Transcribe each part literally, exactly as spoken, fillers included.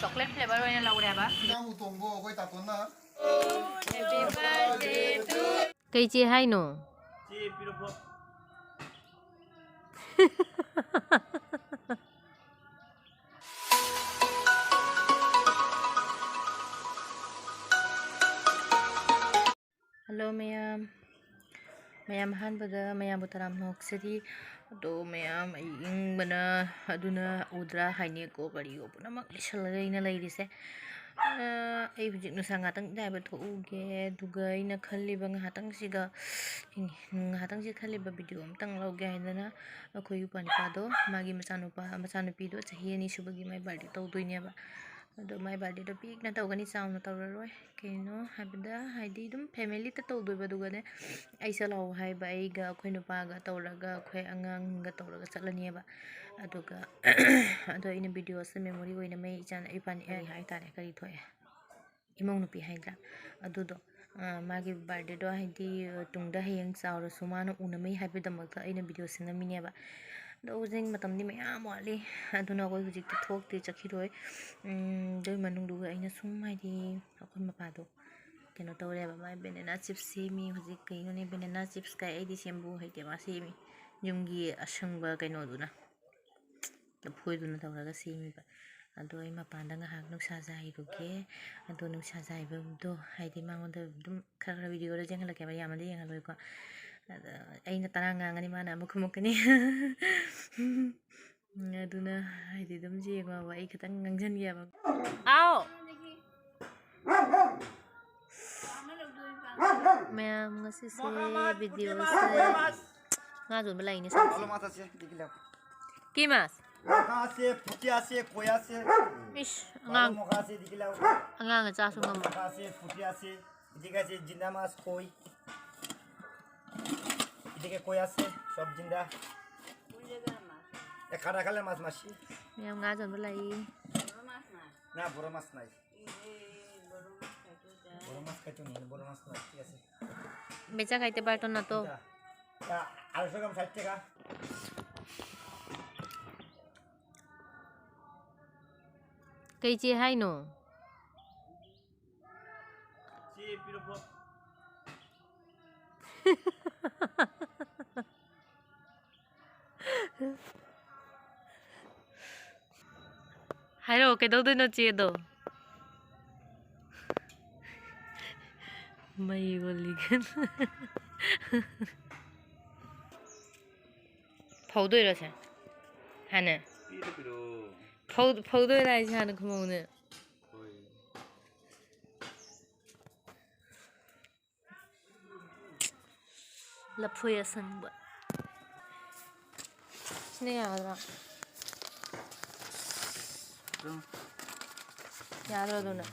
Chocolate flavour ꯑꯣꯏꯅ ꯂꯧꯔꯦꯕ꯫ ꯏꯅꯥꯎ ꯇꯣꯡꯕ ꯑꯩꯈꯣꯏ ꯇꯥꯇꯣꯟꯅ ꯀꯩ ꯆꯦ ꯍꯥꯏꯅꯣ? ꯍꯜꯂꯣ ꯃꯌꯥꯝ꯫ ꯃꯌꯥꯝ ꯑꯍꯥꯟꯕꯗ ꯃꯌꯥꯝꯕꯨ ꯇꯔꯥꯝꯅ ꯑꯣꯛꯆꯔꯤ꯫ ꯑꯗꯣ ꯃꯌꯥꯝ ꯑꯩ ꯏꯪꯕꯅ ꯑꯗꯨꯅ ꯎꯗ꯭ꯔꯥ ꯍꯥꯏꯅꯦꯛꯀꯣ ꯀꯔꯤꯑꯣ ꯄꯨꯝꯅꯃꯛ ꯂꯤꯁꯜꯂꯒ ꯑꯩꯅ ꯂꯩꯔꯤꯁꯦ꯫ ꯑꯩ ꯍꯧꯖꯤꯛ ꯅꯨꯡꯁꯥ ꯉꯥꯛꯇꯪ ꯌꯥꯏꯕ ꯊꯣꯛꯎꯒꯦ꯫ ꯑꯗꯨꯒ ꯑꯩꯅ ꯈꯜꯂꯤꯕ ꯉꯥꯏꯍꯥꯛꯇꯪꯁꯤꯒ ꯉꯥꯏꯍꯥꯛꯇꯪꯁꯤ ꯈꯜꯂꯤꯕ ꯚꯤꯗꯤꯑꯣ ꯑꯝꯇꯪ ꯂꯧꯒꯦ ꯍꯥꯏꯗꯅ ꯑꯩꯈꯣꯏ ꯏꯄ꯭ꯋꯥ ꯅꯨꯄꯥꯗꯣ ꯃꯥꯒꯤ ꯃꯆꯥꯅꯨꯄꯥ ꯃꯆꯥꯅꯨꯄꯤꯗꯣ ꯆꯍꯤ ꯑꯅꯤ ꯁꯨꯕꯒꯤ ꯃꯥꯏ ꯕꯥꯔꯗꯦ ꯇꯧꯗꯣꯏꯅꯦꯕ꯫ ꯑꯗꯣ ꯃꯥꯏ ꯕꯥꯔꯗꯦꯗꯣ ꯄꯤꯛꯅ ꯇꯧꯒꯅꯤ, ꯆꯥꯎꯅ ꯇꯧꯔꯔꯣꯏ꯫ ꯀꯩꯅꯣ ꯍꯥꯏꯕꯗ ꯍꯥꯏꯗꯤ ꯑꯗꯨꯝ ꯐꯦꯃꯤꯂꯤꯇ ꯇꯧꯗꯣꯏꯕ꯫ ꯑꯗꯨꯒꯅꯦ ꯑꯩ ꯆꯠꯂꯥꯛꯑꯣ ꯍꯥꯏꯕ ꯑꯩꯒ ꯑꯩꯈꯣꯏ ꯅꯨꯄꯥꯒ ꯇꯧꯔꯒ ꯑꯩꯈꯣꯏ ꯑꯉꯥꯡꯒ ꯇꯧꯔꯒ ꯆꯠꯂꯅꯦꯕ꯫ ꯑꯗꯨꯒ ꯑꯗꯣ ꯑꯩꯅ ꯚꯤꯗꯤꯑꯣꯁꯦ ꯃꯦꯃꯣꯔꯤ ꯑꯣꯏꯅ ꯃꯩ ꯏꯆꯥꯅ ꯏꯕꯥꯅꯤ ꯀꯔꯤ ꯍꯥꯏꯇꯥꯔꯦ ꯀꯔꯤ ꯊꯣꯛꯑꯦ ꯏꯃꯧ ꯅꯨꯄꯤ ꯍꯥꯏꯗ꯭ꯔꯥ ꯑꯗꯨꯗꯣ ꯃꯥꯒꯤ ꯕꯥꯔꯗꯦꯗꯣ ꯍꯥꯏꯗꯤ ꯇꯨꯡꯗ ꯍꯌꯦꯡ ꯆꯥꯎꯔꯁꯨ ꯃꯥꯅ ꯎꯅꯕꯩ ꯍꯥꯏꯕꯒꯤꯗꯃꯛꯇ ꯑꯩꯅ ꯚꯤꯗꯤꯑꯣꯁꯦ ꯅꯝꯃꯤꯅꯦꯕ꯫ ꯑꯗꯣ ꯍꯧꯖꯤꯛ ꯃꯇꯝꯗꯤ ꯃꯌꯥꯝ ꯋꯥꯠꯂꯤ꯫ ꯑꯗꯨꯅ ꯑꯩꯈꯣꯏ ꯍꯧꯖꯤꯛꯇꯤ ꯊꯣꯛꯇꯦ ꯆꯠꯈꯤꯔꯣꯏ꯫ ꯑꯗꯨꯒꯤ ꯃꯅꯨꯡꯗꯨꯒ ꯑꯩꯅ ꯁꯨꯝ ꯍꯥꯏꯗꯤ ꯑꯩꯈꯣꯏ ꯃꯄꯥꯗꯣ ꯀꯩꯅꯣ ꯇꯧꯔꯦꯕ ꯃꯥꯏ ꯕꯦꯅꯦꯅꯥ ꯆꯤꯞꯁ ꯁꯦꯝꯃꯤ꯫ ꯍꯧꯖꯤꯛ ꯀꯩꯅꯣꯅꯦ ꯕꯦꯅꯦꯅꯥ ꯆꯤꯞꯁ ꯀꯥꯏ ꯑꯩꯗꯤ ꯁꯦꯝꯕꯨ ꯍꯩꯇꯦ ꯃꯥ ꯁꯦꯝꯃꯤ꯫ ꯌꯨꯝꯒꯤ ꯑꯁꯪꯕ ꯀꯩꯅꯣꯗꯨꯅ ꯂꯐꯣꯏꯗꯨꯅ ꯇꯧꯔꯒ ꯁꯦꯝꯃꯤꯕ꯫ ꯑꯗꯣ ꯑꯩ ꯃꯄꯥꯟꯗ ꯉꯥꯏꯍꯥꯛ ꯅꯨꯡꯁꯥ ꯌꯥꯏꯔꯨꯒꯦ꯫ ꯑꯗꯣ ꯅꯨꯡꯁꯥ ꯌꯥꯏꯕꯗꯣ ꯍꯥꯏꯗꯤ ꯃꯉꯣꯟꯗ ꯑꯗꯨꯝ ꯈꯔ ꯈꯔ ꯚꯤꯗꯤꯑꯣꯗ ꯌꯦꯡꯍꯜꯂꯛꯀꯦꯕ ꯌꯥꯝꯅꯗꯤ ꯌꯦꯡꯍꯜꯂꯣꯏꯀꯣ꯫ ꯑꯗ ꯑꯩꯅ ꯇꯔꯥ ꯉꯥꯡꯉꯅꯤ ꯃꯥꯅ ꯑꯃ ꯈꯨꯝꯃꯛꯀꯅꯤ꯫ ꯑꯗꯨꯅ ꯍꯥꯏꯗꯤ ꯑꯗꯨꯝ ꯌꯦꯡꯉꯣꯕ ꯑꯩ ꯈꯤꯇꯪ ꯉꯥꯡꯁꯤꯟꯒꯦꯕ꯫ ꯍꯥꯎ꯫ ꯃꯌꯥꯝ ꯉꯁꯤꯁꯦ ꯚꯤꯗꯤꯑꯣꯁꯦ ꯉꯥ ꯌꯣꯟꯕ ꯂꯥꯛꯏꯅꯦ ꯁꯣꯝꯁꯦ꯫ ভালো মাছ আছে, দেখি লাও। কি মাছ? মাথা আছে, পুঁটি আছে, কই আছে। ইস, ভালো ꯑꯉꯥꯡ মখা আছে, দেখি লাও। ꯑꯉꯥꯡꯅ ꯆꯥꯁꯨ ꯉꯝꯃꯣꯏ꯫ মাথা আছে, পুঁটি আছে, এদিকে আছে জিন্দা মাছ, কই। এদিকে কই আছে, সব জিন্দা। এ খাটা খালে মাছ মাসি। ꯃꯌꯥꯝ ꯉꯥ ꯌꯣꯟꯕ ꯂꯥꯛꯏ꯫ না, বড় মাছ নাই। বড় মাছ খাইতো নেই, বড় মাছ নাই, ঠিক আছে। বেচা খাইতে পারতো না তো। তা, তা আড়াইশো গ্রাম ষাট টাকা। ꯀꯩ ꯆꯦ ꯍꯥꯏꯅꯣ? ꯍꯥꯏꯔꯛꯑꯣ, ꯀꯩꯗꯧꯗꯣꯏꯅꯣ ꯆꯦꯗꯣ? ꯃꯩ ꯑꯣꯜꯂꯤꯒꯅ꯫ ꯐꯧꯗꯣꯏꯔꯣ ꯁꯦ? ꯍꯥꯟꯅ꯫ ꯐꯧ-, ꯐꯧꯗꯣꯏꯔꯣ ꯍꯥꯏꯁꯦ? ꯍꯥꯟꯅ ꯈꯨꯝꯃꯧꯅꯦ꯫ ꯂꯐꯣꯏ ꯑꯁꯪꯕ꯫ ꯁꯤꯅ ꯌꯥꯒꯗ꯭ꯔꯥ? ꯑꯗꯨꯝ꯫ ꯌꯥꯗ꯭ꯔꯣ ꯑꯗꯨꯅ?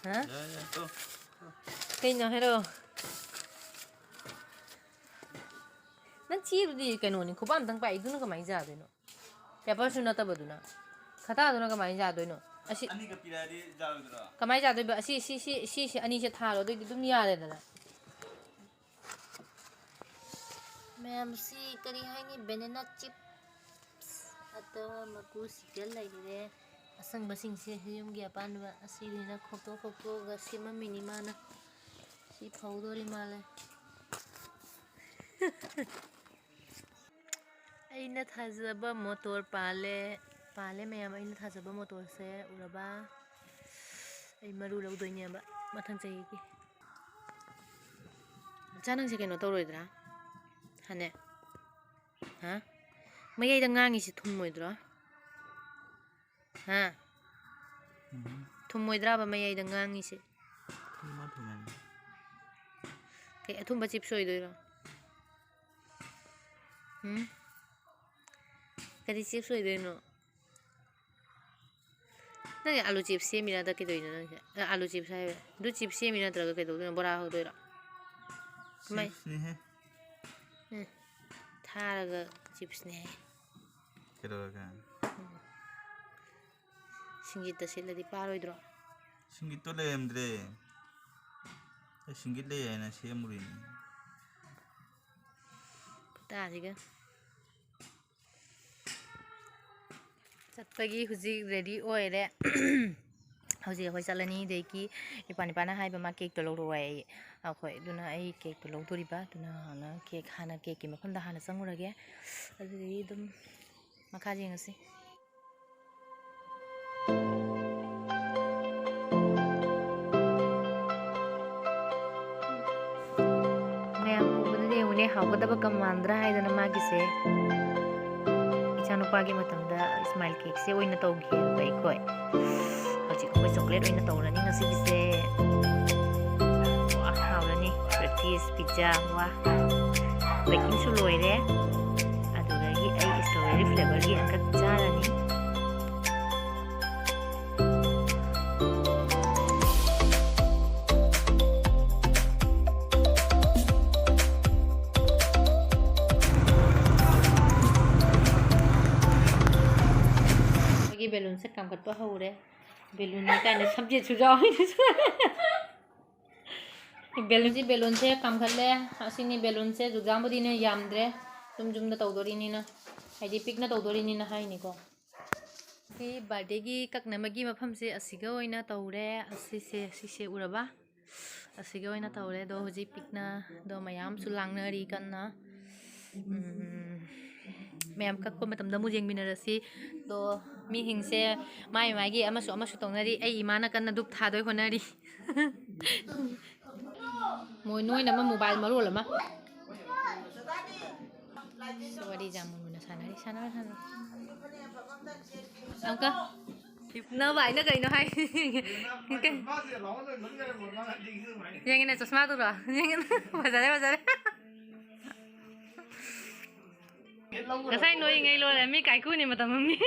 ꯍꯥ? ꯌꯥꯏ, ꯌꯥꯏ, ꯇꯣ꯫ ꯀꯩꯅꯣ ꯍꯥꯏꯔꯛꯑꯣ꯫ ꯅꯪ ꯆꯦꯗꯨꯗꯤ ꯀꯩꯅꯣꯅꯤ, ꯈꯨꯕꯥꯝꯇꯪ ꯄꯥꯏ, ꯑꯗꯨꯅ ꯀꯃꯥꯏꯅ ꯌꯥꯗꯣꯏꯅꯣ? ꯄꯦꯄꯔꯁꯨ ꯅꯠꯇꯕꯗꯨꯅ꯫ ꯈꯇꯥꯗꯨꯅ ꯀꯃꯥꯏꯅ ꯌꯥꯗꯣꯏꯅꯣ? ꯑꯁꯤ ꯑꯅꯤꯒ ꯄꯤꯔꯛꯑꯗꯤ ꯌꯥꯔꯣꯏꯗ꯭ꯔꯣ? ꯀꯃꯥꯏꯅ ꯌꯥꯗꯣꯏꯕ? ꯑꯁꯤ, ꯁꯤ, ꯁꯤ, ꯁꯤꯁꯦ ꯑꯅꯤꯁꯦ ꯊꯥꯔꯣ, ꯑꯗꯨꯑꯣꯏꯗꯤ ꯑꯗꯨꯝ ꯌꯥꯔꯦꯗꯅ꯫ ꯃꯌꯥꯝꯁꯤ ꯀꯔꯤ ꯍꯥꯏꯅꯤ? Banana chips ꯑꯗꯣ ꯃꯀꯨꯁꯤꯒ ꯂꯩꯔꯦ꯫ ꯑꯁꯪꯕꯁꯤꯡꯁꯦ ꯌꯨꯝꯒꯤ ꯑꯄꯥꯟꯕ ꯑꯁꯤꯅꯤꯅ ꯈꯣꯛꯇꯣꯛ ꯈꯣꯛꯇꯣꯛꯑꯒ ꯁꯦꯝꯃꯝꯃꯤꯅꯤ ꯃꯥꯅ꯫ ꯁꯤ ꯐꯧꯗꯣꯔꯤ ꯃꯥꯜꯂꯦ꯫ ꯑꯩꯅ ꯊꯥꯖꯕ ꯃꯣꯇꯣꯔ ꯄꯥꯜꯂꯦ꯫ ꯄꯥꯜꯂꯦ ꯃꯌꯥꯝ, ꯑꯩꯅ ꯊꯥꯖꯕ ꯃꯣꯇꯣꯔꯁꯦ ꯎꯔꯕ? ꯑꯩ ꯃꯔꯨ ꯂꯧꯗꯣꯏꯅꯦꯕ ꯃꯊꯪ ꯆꯍꯤꯒꯤ꯫ ꯏꯆꯥ, ꯅꯪꯁꯦ ꯀꯩꯅꯣ ꯇꯧꯔꯣꯏꯗ꯭ꯔꯥ? ꯍꯥꯅꯦ? ꯍꯥ? ꯃꯌꯥꯏꯗ ꯉꯥꯡꯉꯤꯁꯤ ꯊꯨꯝꯃꯣꯏꯗ꯭ꯔꯣ? ꯍꯥ? ꯎꯝ꯫ ꯊꯨꯝꯃꯣꯏꯗ꯭ꯔꯕ ꯃꯌꯥꯏꯗ ꯉꯥꯡꯉꯤꯁꯦ? ꯊꯨꯝꯃ ꯊꯨꯝꯃꯅꯤ꯫ ꯀꯩ ꯑꯊꯨꯝꯕ chips ꯑꯣꯏꯗꯣꯏꯔꯣ? ꯎꯝ? ꯀꯔꯤ chips ꯑꯣꯏꯗꯣꯏꯅꯣ? ꯅꯪꯒꯤ ꯑꯂꯨ chips ꯁꯦꯝꯃꯤꯔ ꯅꯠꯇ꯭ꯔ ꯀꯩꯗꯧꯔꯤꯅꯣ ꯅꯪꯁꯦ? ꯑ, ꯑꯂꯨ chips ꯍꯥꯏꯕ꯫ ꯑꯗꯨ chips ꯁꯦꯝꯃꯤꯔ ꯅꯠꯇ꯭ꯔꯒ ꯀꯩꯗꯧꯗꯣꯏꯅꯣ? ꯕꯣꯔꯥ ꯍꯧꯗꯣꯏꯔꯣ? ꯃꯩ-, chipsꯅꯤꯍꯦ꯫ ꯎꯝ, ꯊꯥꯔꯒ chipsꯅꯦ ꯍꯥꯏ꯫ ꯀꯩꯗꯧꯔꯒꯦ? ꯎꯝ꯫ ꯁꯤꯡꯖꯤꯠꯇ ꯁꯤꯠꯂꯗꯤ ꯄꯥꯔꯣꯏꯗ꯭ꯔꯣ? ꯁꯤꯡꯖꯤꯠꯇꯣ ꯂꯩꯔꯝꯗ꯭ꯔꯦ꯫ ꯑꯩ ꯁꯤꯡꯖꯤꯠ ꯂꯩ ꯍꯥꯏꯅ ꯁꯦꯝꯃꯨꯔꯤꯅꯤ꯫ ꯈꯨꯇꯥꯁꯤꯒ꯫ ꯆꯠꯄꯒꯤ ꯍꯧꯖꯤꯛ ꯔꯦꯗꯤ ꯑꯣꯏꯔꯦ꯫ ꯍꯧꯖꯤꯛ ꯑꯩꯈꯣꯏ ꯆꯠꯂꯅꯤ꯫ ꯑꯗꯒꯤ ꯏꯄꯥ ꯅꯤꯄꯥꯅ ꯍꯥꯏꯕ, ꯃꯥ ꯀꯦꯛꯇꯣ ꯂꯧꯔꯛꯑꯣ ꯍꯥꯏ꯫ ꯑꯩꯈꯣꯏ ꯑꯗꯨꯅ ꯑꯩ ꯀꯦꯛꯇꯣ ꯂꯧꯗꯣꯔꯤꯕ꯫ ꯑꯗꯨꯅ ꯍꯥꯟꯅ ꯀꯦꯛ ꯍꯥꯟꯅ, ꯀꯦꯛꯀꯤ ꯃꯐꯝꯗ ꯍꯥꯟꯅ ꯆꯪꯉꯨꯔꯒꯦ꯫ ꯑꯗꯨꯗꯒꯤ ꯑꯗꯨꯝ ꯃꯈꯥ ꯌꯦꯡꯉꯁꯤ꯫ ꯃꯌꯥꯝ ꯎꯕꯗꯨꯗ ꯌꯦꯡꯉꯨꯅꯦ, ꯍꯥꯎꯒꯗꯕ ꯀꯝ ꯃꯥꯟꯗ꯭ꯔꯥ ꯍꯥꯏꯗꯅ ꯃꯥꯒꯤꯁꯦ꯫ ꯏꯆꯥꯅꯨꯄꯥꯒꯤ ꯃꯇꯝꯗ ꯏꯁꯃꯥꯏꯜ ꯀꯦꯛꯁꯦ ꯑꯣꯏꯅ ꯇꯧꯈꯤꯑꯕ ꯑꯩꯈꯣꯏ꯫ ꯍꯧꯖꯤꯛ ꯑꯩꯈꯣꯏ ꯆꯣꯀ꯭ꯂꯦꯠ ꯑꯣꯏꯅ ꯇꯧꯔꯅꯤ ꯉꯁꯤꯒꯤꯁꯦ꯫ ꯋꯥ, ꯍꯥꯎꯔꯅꯤ꯫ Practice pizza. ꯋꯥ꯫ ꯕꯦꯀꯤꯡꯁꯨ ꯂꯣꯏꯔꯦ꯫ ꯑꯗꯨꯗꯒꯤ ꯑꯩ ꯏꯁꯇ꯭ꯔꯣꯕꯦꯔꯤ ꯐ꯭ꯂꯦꯕꯔꯒꯤ ꯑꯃꯈꯛ ꯆꯥꯔꯅꯤ꯫ ꯑꯩꯒꯤ ꯕꯦꯂꯨꯟꯁꯦ ꯀꯥꯝꯈꯠꯄ ꯍꯧꯔꯦ꯫ ꯕꯦꯂꯨꯟꯅꯤ ꯀꯥꯏꯅ ꯁꯕꯖꯦꯛꯁꯨ ꯌꯥꯎꯋꯤ꯫ ꯕꯦꯂꯨꯟꯁꯤ, ꯕꯦꯂꯨꯟꯁꯦ ꯀꯥꯝꯈꯠꯂꯦ꯫ ꯑꯁꯤꯅꯤ ꯕꯦꯂꯨꯟꯁꯦ꯫ ꯖꯨꯛꯖꯥꯝꯕꯨꯗꯤꯅꯦ ꯌꯥꯝꯗ꯭ꯔꯦ, ꯁꯨꯝ ꯌꯨꯝꯗ ꯇꯧꯗꯣꯔꯤꯅꯤꯅ, ꯍꯥꯏꯗꯤ ꯄꯤꯛꯅ ꯇꯧꯗꯣꯔꯤꯅꯤꯅ ꯍꯥꯏꯅꯤꯀꯣ꯫ ꯁꯤ ꯕꯥꯔꯗꯦꯒꯤ ꯀꯛꯅꯕꯒꯤ ꯃꯐꯝꯁꯦ ꯑꯁꯤꯒ ꯑꯣꯏꯅ ꯇꯧꯔꯦ꯫ ꯑꯁꯤꯁꯦ, ꯁꯤꯁꯦ ꯎꯔꯕ? ꯑꯁꯤꯒ ꯑꯣꯏꯅ ꯇꯧꯔꯦ꯫ ꯑꯗꯣ ꯍꯧꯖꯤꯛ ꯄꯤꯛꯅ, ꯑꯗꯣ ꯃꯌꯥꯝꯁꯨ ꯂꯥꯡꯅꯔꯤ ꯀꯟꯅ꯫ ꯎꯝ, ꯃꯌꯥꯝ ꯀꯛꯄ ꯃꯇꯝꯗ ꯑꯃꯨꯛ ꯌꯦꯡꯃꯤꯟꯅꯔꯁꯤ꯫ ꯑꯗꯣ ꯃꯤꯁꯤꯡꯁꯦ ꯃꯥꯏ ꯃꯥꯏꯒꯤ ꯑꯃꯁꯨ ꯑꯃꯁꯨ ꯇꯧꯅꯔꯤ꯫ ꯑꯩ ꯏꯃꯥꯅ ꯀꯟꯅ ꯙꯨꯞ ꯊꯥꯗꯣꯏ ꯍꯣꯠꯅꯔꯤ꯫ ꯃꯣꯏ ꯅꯣꯏꯅ ꯑꯃ ꯃꯣꯕꯥꯏꯜ ꯃꯔꯣꯜ ꯑꯃ꯫ ꯋꯥꯔꯤ ꯖꯥꯃꯨꯟ ꯃꯨꯟꯅ ꯁꯥꯟꯅꯔꯤ, ꯁꯥꯟꯅꯔꯣ, ꯁꯥꯟꯅꯔꯣ꯫ ꯑꯃꯨꯛꯀ꯫ ꯅ ꯚꯥꯏꯅ ꯀꯩꯅꯣ ꯍꯥꯏ꯫ ꯌꯦꯡꯉꯤꯅꯦ, ꯆꯁꯃꯥꯗꯨꯔꯣ? ꯌꯦꯡꯉꯤꯅꯦ꯫ ꯐꯖꯔꯦ, ꯐꯖꯔꯦ꯫ ꯉꯁꯥꯏ ꯅꯣꯏꯉꯩ ꯂꯣꯏꯔꯦ, ꯃꯤ ꯀꯥꯏꯀꯨꯅꯤ ꯃꯇꯝ ꯑꯃꯅꯤ꯫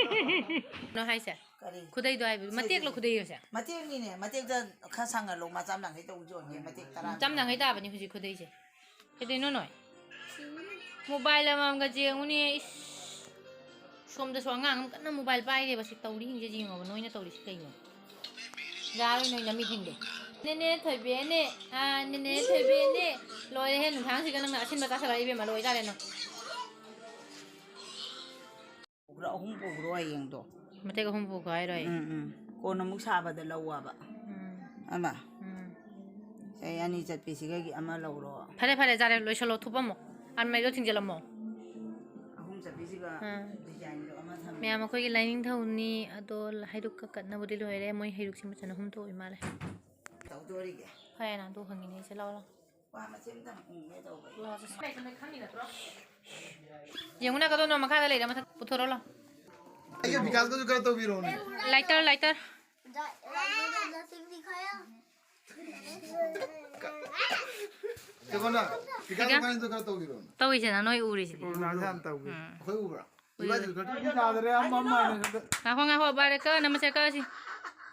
ꯅꯣ ꯍꯥꯏꯁꯦ? ꯀꯔꯤ? ꯈꯨꯗꯩꯗꯣ ꯍꯥꯏꯕ, ꯁꯦ, ꯃꯇꯦꯛꯂꯣ ꯁꯦ, ꯁꯦ꯫ ꯈꯨꯗꯩ ꯍꯥꯏꯁꯦ? ꯃꯇꯦꯛꯅꯤꯅꯦ, ꯃꯇꯦꯛꯇ ꯈꯔ ꯁꯥꯡꯍꯜꯂꯣ, ꯃꯆꯥꯝ ꯌꯥꯡꯈꯩ ꯇꯧꯕꯁꯨ ꯑꯣꯏꯔꯝꯅꯤ, ꯃꯇꯦꯛ ꯇꯔꯥ꯫ ꯆꯥꯝ ꯌꯥꯡꯈꯩ ꯇꯥꯕꯅꯤ ꯍꯧꯖꯤꯛ ꯈꯨꯗꯩꯁꯦ꯫ ꯀꯩꯗꯩꯅꯣ ꯅꯣꯏ? ꯃꯣꯕꯥꯏꯜ ꯑꯃꯃꯝꯒ ꯌꯦꯡꯉꯨꯅꯦ, ꯏꯁ꯫ ꯁꯣꯝꯗꯁꯨ ꯑꯉꯥꯡ ꯑꯃ ꯀꯟꯅ ꯃꯣꯕꯥꯏꯜ ꯄꯥꯏꯔꯦꯕ꯫ ꯁꯤ ꯇꯧꯔꯤꯁꯤꯡꯁꯦ ꯌꯦꯡꯉꯣꯕ, ꯅꯣꯏꯅ ꯇꯧꯔꯤꯁꯤ ꯀꯩꯅꯣ? ꯌꯥꯔꯣꯏ ꯅꯣꯏ ꯅꯃꯤꯠꯁꯤꯡꯗꯣ꯫ ꯅꯦꯅꯦ ꯊꯣꯏꯕꯤꯅꯦ, ꯑꯥ, ꯅꯦꯅꯦ ꯊꯣꯏꯕꯤꯅꯦ꯫ ꯂꯣꯏꯔꯦꯍꯦ, ꯅꯨꯡꯁꯥꯡꯁꯤꯒ ꯅꯪꯅ ꯑꯁꯤꯟꯕ ꯆꯥꯁꯜꯂꯛꯏ ꯏꯕꯦꯝꯃ, ꯂꯣꯏꯇꯥꯔꯦ ꯅꯪ꯫ ꯄꯨꯈ꯭ꯔꯣ, ꯑꯍꯨꯝ ꯄꯨꯈ꯭ꯔꯣ ꯍꯌꯦꯡꯗꯣ꯫ ꯃꯇꯦꯛ ꯑꯍꯨꯝ ꯄꯨꯈꯣ ꯍꯥꯏꯔꯣꯏ? ꯎꯝ, ꯎꯝ. ꯀꯣꯟꯅ ꯑꯃꯨꯛ ꯁꯥꯕꯗ ꯂꯧꯋꯣꯕ. ꯎꯝ. ꯑꯃ. ꯎꯝ. ꯁꯦ, ꯑꯅꯤ ꯆꯠꯄꯤꯁꯤꯒꯒꯤ ꯑꯃ ꯂꯧꯔꯣ. ꯐꯔꯦ, ꯐꯔꯦ, ꯌꯥꯔꯦ, ꯂꯣꯏꯁꯜꯂꯣ, ꯊꯨꯞꯄꯝꯃꯣ. ꯑꯜꯃꯥꯔꯤꯗꯣ ꯊꯤꯡꯖꯤꯜꯂꯝꯃꯣ. ꯑꯍꯨꯝ ꯆꯠꯄꯤꯁꯤꯒ ꯎꯝ. Designꯗꯣ ꯑꯃ ꯊꯝꯃꯦ. ꯃꯌꯥꯝ, ꯑꯩꯈꯣꯏꯒꯤ ꯂꯥꯏꯅꯤꯡꯊꯧꯅꯤ, ꯑꯗꯣ ꯍꯩꯔꯨꯛ ꯀꯛꯀꯠꯅꯕꯗꯤ ꯂꯣꯏꯔꯦ꯫ ꯃꯣꯏ ꯍꯩꯔꯨꯛꯁꯤ ꯃꯆꯟ ꯑꯍꯨꯝ ꯊꯣꯛꯏ ꯃꯥꯜꯂꯦ꯫ ꯇꯧꯗꯣꯔꯤꯒꯦ꯫ ꯐꯔꯦꯅ, ꯑꯗꯨ ꯍꯪꯉꯤꯅꯦ ꯑꯩꯁꯦ꯫ ꯂꯥꯎ, ꯂꯥꯎ꯫ ꯋꯥ ꯃꯆꯦꯝꯇꯪ ꯎꯪꯒꯦ ꯇꯧꯕ꯫ ꯌꯦꯡꯉꯨꯅ, ꯀꯗꯣꯅꯣ ꯃꯈꯥꯗ ꯂꯩꯔꯦ, ꯃꯊꯛ ꯄꯨꯊꯣꯔꯛꯑꯣ ꯂꯥꯎ꯫ ꯑꯩꯒ ꯕꯤꯀꯥꯁꯀꯁꯨ ꯈꯔ ꯇꯧꯕꯤꯔꯛꯑꯣꯅꯦ꯫ Lighter, lighter. ꯀꯩꯅꯣꯅ, ꯕꯤꯀꯥꯁ ꯕꯤꯀꯥꯁ? ꯏꯕꯥꯅꯤꯁꯨ ꯈꯔ ꯇꯧꯕꯤꯔꯛꯑꯣꯅꯦ꯫ ꯇꯧꯏꯁꯦꯅ ꯅꯣꯏ ꯎꯔꯤꯁꯤꯗꯤ꯫ ꯀꯣꯔꯣꯅꯥꯁꯦ ꯍꯥꯟꯅ ꯇꯧꯒꯦ꯫ ꯎꯝ꯫ ꯑꯩꯈꯣꯏ ꯎꯕ꯭ꯔꯥ? ꯎꯏ, ꯎꯏ꯫ ꯏꯕꯥꯅꯤꯁꯨ ꯈꯔ ꯌꯥꯗ꯭ꯔꯦ, ꯑꯃ, ꯑꯃ ꯍꯥꯏꯅ ꯈꯔ ꯉꯥꯏꯈꯣ, ꯉꯥꯏꯈꯣ, ꯕꯥꯔꯦ ꯀꯛꯑꯣ, ꯅꯃꯁꯦ ꯀꯛꯑꯁꯤ꯫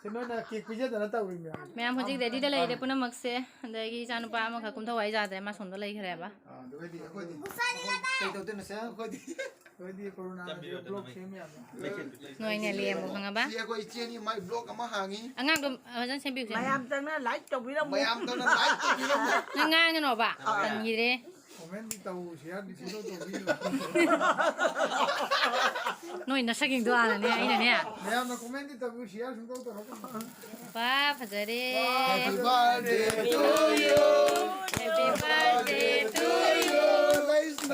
ꯁꯤ ꯅꯣꯏꯅ ꯀꯦꯛ ꯄꯤꯖꯗꯅ ꯇꯧꯔꯤ ꯃꯌꯥꯝ꯫ ꯃꯌꯥꯝ ꯍꯧꯖꯤꯛ readyꯗ ꯂꯩꯔꯦ ꯄꯨꯝꯅꯃꯛꯁꯦ꯫ ꯑꯗꯒꯤ ꯏꯆꯥꯅꯨꯄꯥ ꯑꯃꯈꯛ ꯀꯨꯝꯊꯧ ꯋꯥꯏ ꯌꯥꯗ꯭ꯔꯦ, ꯃꯥ ꯁꯣꯝꯗ ꯂꯩꯈ꯭ꯔꯦꯕ꯫ ꯑꯥ, ꯑꯗꯨꯒꯗꯤ ꯑꯩꯈꯣꯏꯗꯤ ꯀꯩ ꯇꯧꯗꯣꯏꯅꯣ ꯁꯦ? ꯑꯩꯈꯣꯏꯗꯤ, ꯑꯩꯈꯣꯏꯗꯤ ꯀꯣꯔꯣꯅꯥ ꯕ꯭ꯂꯣꯛ ꯁꯦꯝ ꯌꯥꯗ꯭ꯔꯦ꯫ ꯅꯣꯏꯅ ꯂꯦꯝꯃꯣ, ꯈꯪꯉꯕ? ꯁꯤ ꯑꯩꯈꯣꯏ ꯏꯆꯦꯅꯤ, ꯃꯥꯏ ꯕ꯭ꯂꯣꯛ ꯑꯃ ꯍꯥꯡꯉꯤ꯫ ꯑꯉꯥꯡꯗꯣ ꯐꯖꯅ ꯁꯦꯝꯕꯤꯌꯨꯁꯦ꯫ ꯃꯌꯥꯝ ꯆꯪꯅ like ꯇꯧꯕꯤꯔꯝꯃꯨ꯫ ꯃꯌꯥꯝ ꯆꯪꯅ like ꯇꯧꯕꯤꯔꯝꯃꯨ꯫ ꯅꯪ ꯉꯥꯡꯒꯅꯣꯕ, ꯑꯥ꯫ ꯇꯟꯈꯤꯗ꯭ꯔꯦ꯫ Comment ꯗꯤ ꯇꯧ, share ꯗꯤ ꯁꯨꯡꯇꯧ ꯇꯧꯕꯤꯔꯣꯏ꯫ ꯅꯣꯏ ꯅꯁꯛꯁꯤꯡꯗꯣ ꯍꯥꯟꯅꯅꯦ, ꯑꯩꯅꯅꯦ꯫ ꯃꯌꯥꯝꯅ comment ꯗꯤ ꯇꯧꯕꯤꯌꯨ, share ꯁꯨꯡꯇꯧ ꯇꯧꯔꯛꯀꯅꯨ꯫ ꯋꯥ, ꯐꯖꯔꯦ꯫ Happy birthday to you. Happy birthday to you.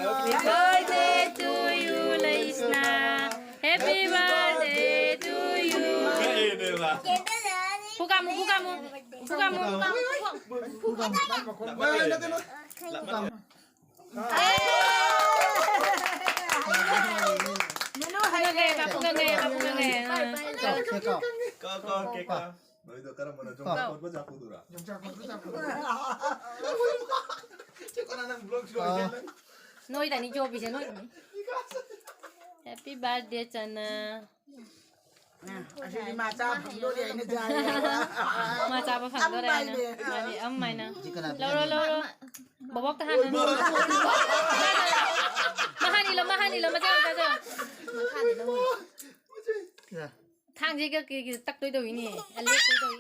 Happy birthday to you, ꯂꯩꯁꯅꯥ꯫ Happy birthday to you. ꯀꯩꯅꯦꯕ? ꯈꯨ ꯀꯥꯝꯃꯨ, ꯈꯨ ꯀꯥꯝꯃꯨ, ꯈꯨ ꯀꯥꯝꯃꯨ꯫ ꯈꯨ ꯀꯥꯝꯃꯨ꯫ ꯃꯥꯏ ꯃꯈꯣꯟ ꯂꯥꯛꯑꯦ꯫ ꯂꯥꯛꯑꯦ꯫ ꯄꯨꯡ ꯀꯪꯉꯦ, ꯄꯨꯡ ꯀꯪꯉꯦ, ꯄꯨꯡ ꯀꯪꯉꯦ꯫ ꯀꯛꯑꯣ, ꯀꯛꯑꯣ, ꯀꯦꯛ ꯀꯛꯑꯣ꯫ ꯅꯣꯏꯗꯣ ꯀꯔꯝꯕꯅꯣ? ꯌꯣꯡꯆꯥꯛ ꯀꯣꯠꯄ ꯆꯥꯛꯀꯧꯗꯨꯔꯥ? ꯌꯣꯡꯆꯥꯛ ꯀꯣꯠꯄ ꯆꯥꯛꯀꯧꯗꯨꯔꯥ? ꯆꯦ ꯀꯣꯅꯥ, ꯅꯪ vlog ꯁꯨ ꯂꯣꯏꯁꯤꯜꯂꯦ꯫ ꯅꯣꯏꯗꯅꯤ ꯆꯣꯞꯄꯤꯁꯦ, ꯅꯣꯏꯗꯅꯤ꯫ Happy birthday ꯆꯅ꯫ ꯑꯁꯤꯗꯤ ꯃꯥ ꯆꯥ ꯐꯪꯗꯣꯔꯦ ꯍꯥꯏꯅ ꯆꯥꯏꯌꯦꯕ꯫ ꯃꯥ ꯆꯥꯕ ꯐꯪꯗꯣꯔꯦ ꯍꯥꯏꯅ꯫ ꯑꯝ ꯍꯥꯏꯅꯦ꯫ ꯃꯥꯅꯤ, ꯑꯝ ꯍꯥꯏꯅ꯫ ꯁꯤ ꯀꯅꯥ ꯂꯧꯔꯣ, ꯄꯤꯖꯅꯤ? ꯂꯧꯔꯣ꯫ ꯕꯣꯕꯣꯛꯇ ꯍꯥꯟꯅ꯫ ꯃꯍꯥꯅꯤ ꯂꯧ, ꯃꯍꯥꯅꯤ ꯂꯧ, ꯃꯆꯥ ꯃꯆꯥ ꯆꯥ꯫ ꯌꯥ꯫ ꯊꯥꯡꯁꯤꯒ ꯀꯩꯒꯤ ꯇꯛꯇꯣꯏ ꯇꯧꯏꯅꯦ꯫ ꯑ, ꯂꯦꯛꯇꯣꯏ ꯇꯧꯏ꯫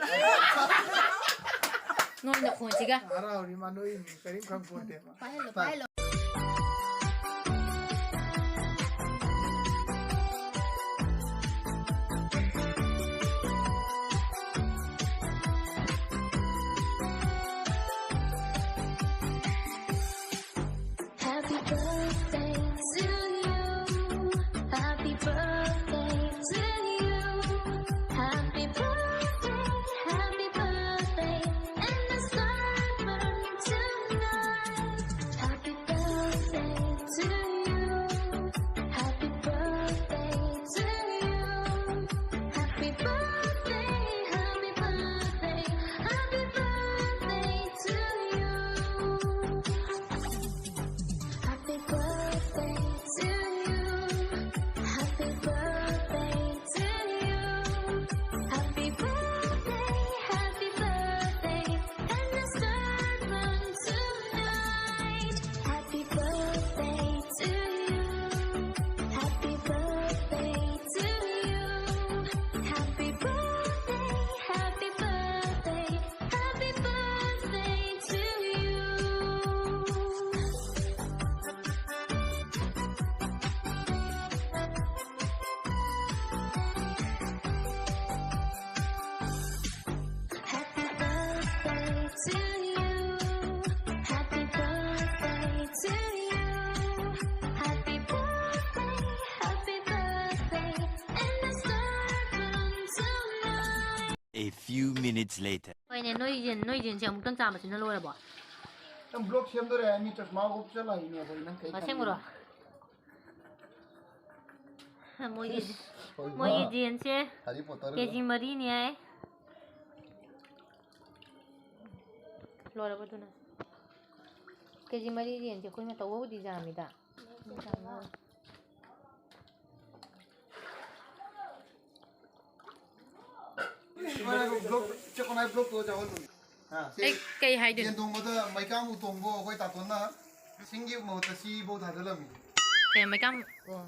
ꯅꯣꯏ ꯅꯈꯣꯟꯁꯤꯒ꯫ ꯍꯔꯥꯎꯔꯤ ꯃꯥ ꯅꯣꯏ ꯀꯔꯤꯝ ꯈꯪꯄꯣꯟꯇꯦ ꯃꯥ꯫ ꯄꯥꯏꯍꯜꯂꯣ, ꯄꯥꯏꯍꯜꯂꯣ꯫ A few minutes later. ꯍꯣꯏꯅꯦ, ꯅꯣꯏ ꯌꯦꯟ, ꯅꯣꯏ ꯌꯦꯟꯁꯦ ꯑꯃꯨꯛꯇꯪ ꯆꯥꯕꯁꯤꯅ ꯂꯣꯏꯔꯕꯣ? ꯅꯪ ꯕ꯭ꯂꯣꯛ ꯁꯦꯝꯗꯣꯔꯦ ꯍꯥꯏ, ꯃꯤ ꯆꯁꯃꯥ ꯎꯞꯁꯜꯂꯛꯏꯅꯦ ꯑꯩꯈꯣꯏ, ꯅꯪ ꯀꯩ ꯑꯁꯦꯡꯕꯔꯣ? ꯈꯪꯉꯤꯅꯣ? ꯃꯣꯏꯒꯤ, ꯏꯁ, ꯍꯣꯏ, ꯃꯣꯏꯒꯤ ꯃꯥ꯫ ꯌꯦꯟꯁꯦ ꯍꯥꯔꯤ ꯄꯣꯇꯔꯒ꯫ ꯀꯦꯖꯤ ꯃꯔꯤꯅꯤ ꯍꯥꯏ꯫ ꯂꯣꯏꯔꯕ ꯑꯗꯨꯅ? ꯀꯦꯖꯤ ꯃꯔꯤ ꯌꯦꯟꯁꯦ ꯑꯩꯈꯣꯏꯅ ꯇꯧꯕꯕꯨꯗꯤ ꯌꯥꯝꯃꯤꯗ꯫ ꯕ꯭ꯂꯣꯛ, ꯆꯦ ꯀꯣꯅꯥꯏ ꯕ꯭ꯂꯣꯛꯇꯣ ꯆꯥꯎꯍꯜꯂꯨ꯫ ꯍꯥ? ꯑꯩ ꯀꯩ ꯍꯥꯏꯗꯣꯏꯅꯣ? ꯌꯦꯟ ꯊꯣꯡꯕꯗ ꯃꯩꯀꯥꯡ ꯎꯇꯣꯡꯕꯣ ꯑꯩꯈꯣꯏ ꯇꯥꯇꯣꯟꯅ ꯁꯤꯡꯒꯤ ꯃꯍꯨꯠꯇ ꯁꯤꯐꯧ ꯊꯥꯖꯜꯂꯝꯃꯤ꯫ ꯀꯩ ꯃꯩꯀꯥꯡ? ꯑꯣ꯫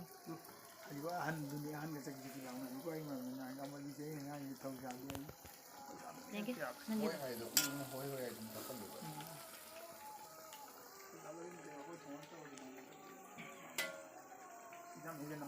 ꯍꯩꯕ ꯑꯍꯟꯗꯨꯅꯤ, ꯑꯍꯟꯒ ꯆꯀꯤ ꯆꯀꯤ ꯂꯥꯎꯅꯔꯤꯀꯣ, ꯑꯩ ꯃꯔꯝꯗ ꯉꯥꯡꯉꯒ ꯑꯃꯒꯤꯁꯦ ꯑꯩꯅ ꯉꯥꯡꯉꯤꯁꯦ ꯊꯧ ꯁꯥꯗꯦ ꯑꯩ꯫ ꯌꯦꯡꯒꯦ, ꯅꯪꯒꯤ꯫ ꯍꯣꯏ ꯍꯥꯏꯗꯣ, ꯎꯝ, ꯍꯣꯏ, ꯍꯣꯏ ꯍꯥꯏꯗꯣ ꯇꯥꯁꯜꯂꯨꯕ꯫ ꯌꯥꯝ ꯍꯦꯟꯖꯟꯅ